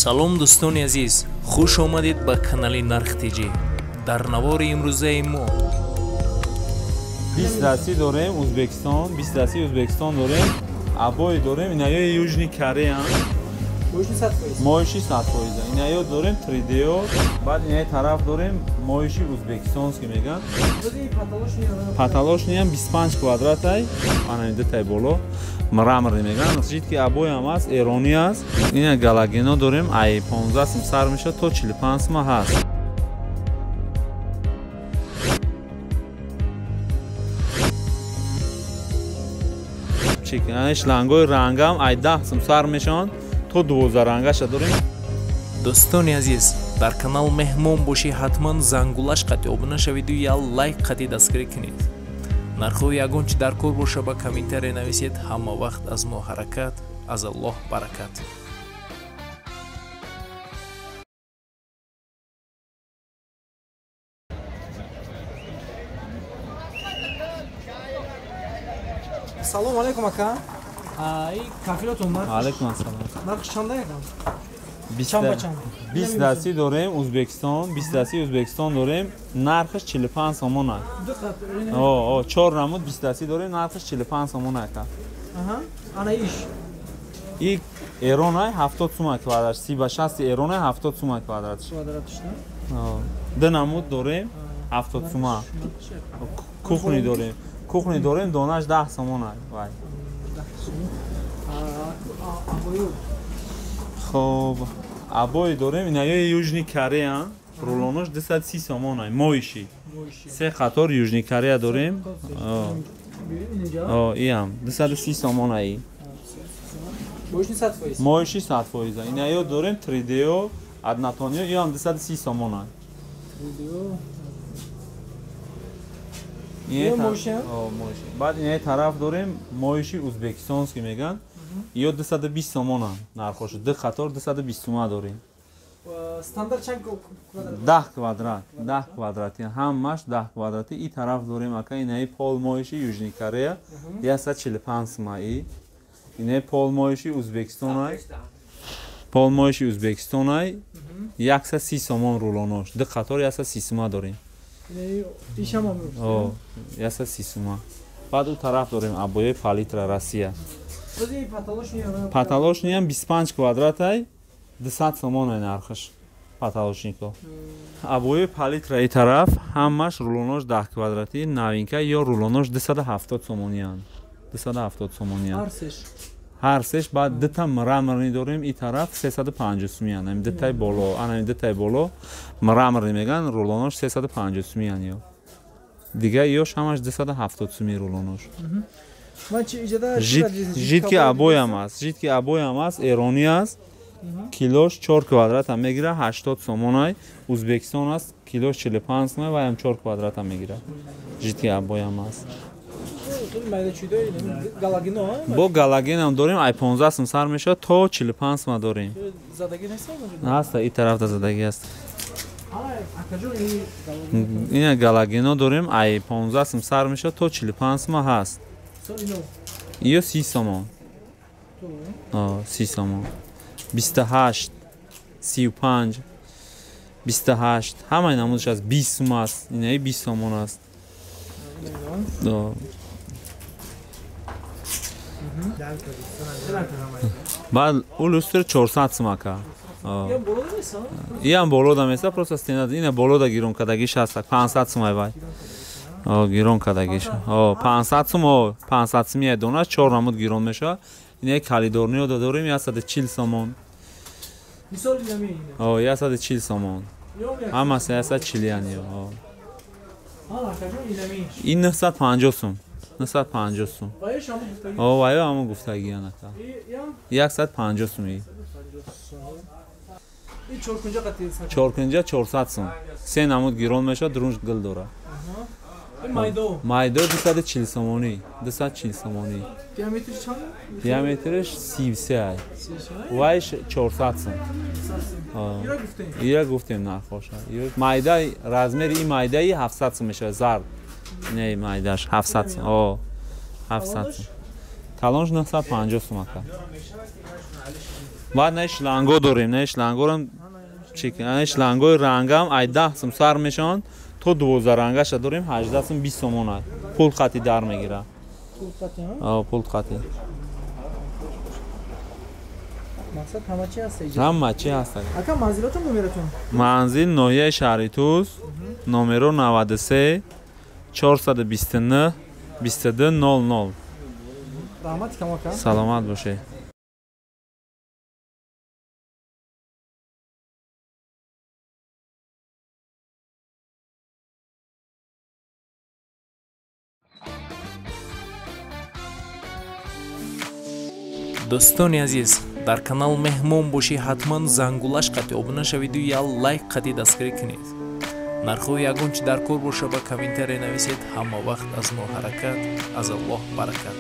Салом дӯстони азиз, хуш омадед ба канали Нарх ТЖ. Дар навори имрӯзаи мо 20 дастӣ дорем Ӯзбекистон, 20 дастӣ Ӯзбекистон дорем, обои дорем, инаё Южный Корея. Моиши 100%. Инаё дорем 3D, баъд инаи тараф дорем моиши ӯзбекистонский меган. Потолочный ҳам 25 квадратай, ана дитай боло. Мраморный меган. Жидкий обои ҳам аст, эронӣ аст. Ина галогено дорем, ай 15 сум сар мешавад то 45 сум ҳаст. Чикан шлангои рангам ай 10 сум сар мешаванд то 12 рангаша дорем. Дӯстони азиз, дар канал меҳмон бошӣ ҳатман зангулаш қати обуна шавиду я лайк қати дастгирӣ кунед. Нархҳои ягон чи дар кор боша ба комментария нависед. Ҳама вақт аз мо ҳаракат, аз Аллоҳ баракат. Салом алейкум ака. Кафилотон нарх? Алейкум ассалом. Нарх чанда якам? 20 дастӣ дорем Ӯзбекистон, 20 дастӣ Ӯзбекистон дорем, нархаш 45 сомон аст. О, 4 намуд 20 дастӣ дорем, нархаш 45 сомон ака. Аҳа, ана иш. И эрон ай 70 сум квадрат, 30 ба 60 эрон ай 70 сум квадрат. Квадратш, на? О, ду намуд дорем 70 сум. Кухни дорем. Кухни дорем донаш 10 сомон ай. Вай. 10 сум. Обою. Хоб, обои дорем, инаё Южный Корея, рулонош 230 сомон ай, моиши. Се қатор Южный Корея дорем. О, иам 230 сомон ай. Моиши 100%. Моиши 100%. Инаё дорем 3D-о, однотонӣ, иам 230 сомон ай. 3D-о. Моиши. Баъд инаи тараф дорем моиши ӯзбекистонский меган. Ё 220 сомон нархош. Ду қатор 220 сума дорем. Стандарт чанд квадрат? 10 квадрат, 10 квадрати. Ҳамаш 10 квадрати. И тараф дорем ака инаи пол моиши Южный Корея 145 сума и. Инаи пол моиши Ӯзбекистон ай. Пол моиши Ӯзбекистон ай 130 сомон рулонош. Ду қатор 130 сума дорем. О, 130 сума. Баъд у тараф дорем обои палитра Россия. Потолочный ҳам 25 квадрат ай 200 сомон ай нархаш потолочнико. Обои палитра и тараф ҳамаш рулонош 10 квадрати новинка ё рулонош 270 сомониянд. 270 сомониянд. Ҳар сеш. Баъд дута мраморный дорем и тараф 350 сумиянд. Ами дутай боло, ана дутай боло мраморный меган, рулонош 350 сумиянд ё. Дига ёш ҳамаш 270 суми рулонош. Жидкий обоям аст, жидкий обоям аст, эронӣ аст. Килош 4 квадрат ҳам мегира 80 сомон ай. Ӯзбекистон аст, килош 45 сум ва ҳам 4 квадрат ҳам мегира. Жидкий обоям аст. Бо галоген ҳам дорем, ай 15 сум сар мешавад то 45 сума дорем. Ҳаста, и тарафта задагӣ аст. Ина галогено дорем, ай 15 сум сар мешавад то 45 сума ҳаст. Ё 30 сомон. О, 30 сомон. 28, 35, 28, ҳамаи намудаш аст, 20 сум аст, инаи 20 сомон аст. Баъд ӯ люстр 400 сум ака. Иам боло да места, просто стена ина боло да гирон кардагиш аст, 500 сум ай вай. О, гирон кардагиш. О, 500 сум, о, 500 сум дона, 4 намуд гирон мешавад. Ина коридорниё да дорем 140 сомон. О, 140 сомон. Ҳамаси 140 яни. О. Ин 950 сум. 950 сум. О, ваё ҳамон гуфтагиян ака. 150 сум и. Чоркунҷа 400 сум. Се намуд гирон мешавад, дурунш гил дорад. Майдо 240 сомонӣ, 240 сомонӣ. Диаметриш чанд? Диаметриш 33 ай. Вайш 400 сум. Ира гуфтем нархоша. Майда размери и майдаи 700 сум мешавад, зард. Не майдаш 700 сум. О, 700 сум. Калонш 950 сум ака. Баъд на шланго дорем, на шлангорам чик, на шлангои рангам ай 10 сум сар мешаванд то 12 рангаша дорем 18 сум 20 сомон аст. Пул қати дар мегира. Пул қати, ҳа? А, пул қати. Мақсад ҳама чи ҳаст иҷо? Ҳама чи ҳаст. Ака, манзилатон, номератон? Манзил ноҳияи шаҳри Тӯс, номеро 93 429 22 00. Раҳмати кам ака. Саломат бошед. Дӯстони азиз, дар канал меҳмон бошӣ, ҳатман зангулаш қати обуна шавиду як лайк қати дастгирӣ кунед. Нархҳои ягон чи дар кор боша, ба комментария нависед. Ҳама вақт аз мо ҳаракат, аз Аллоҳ баракат.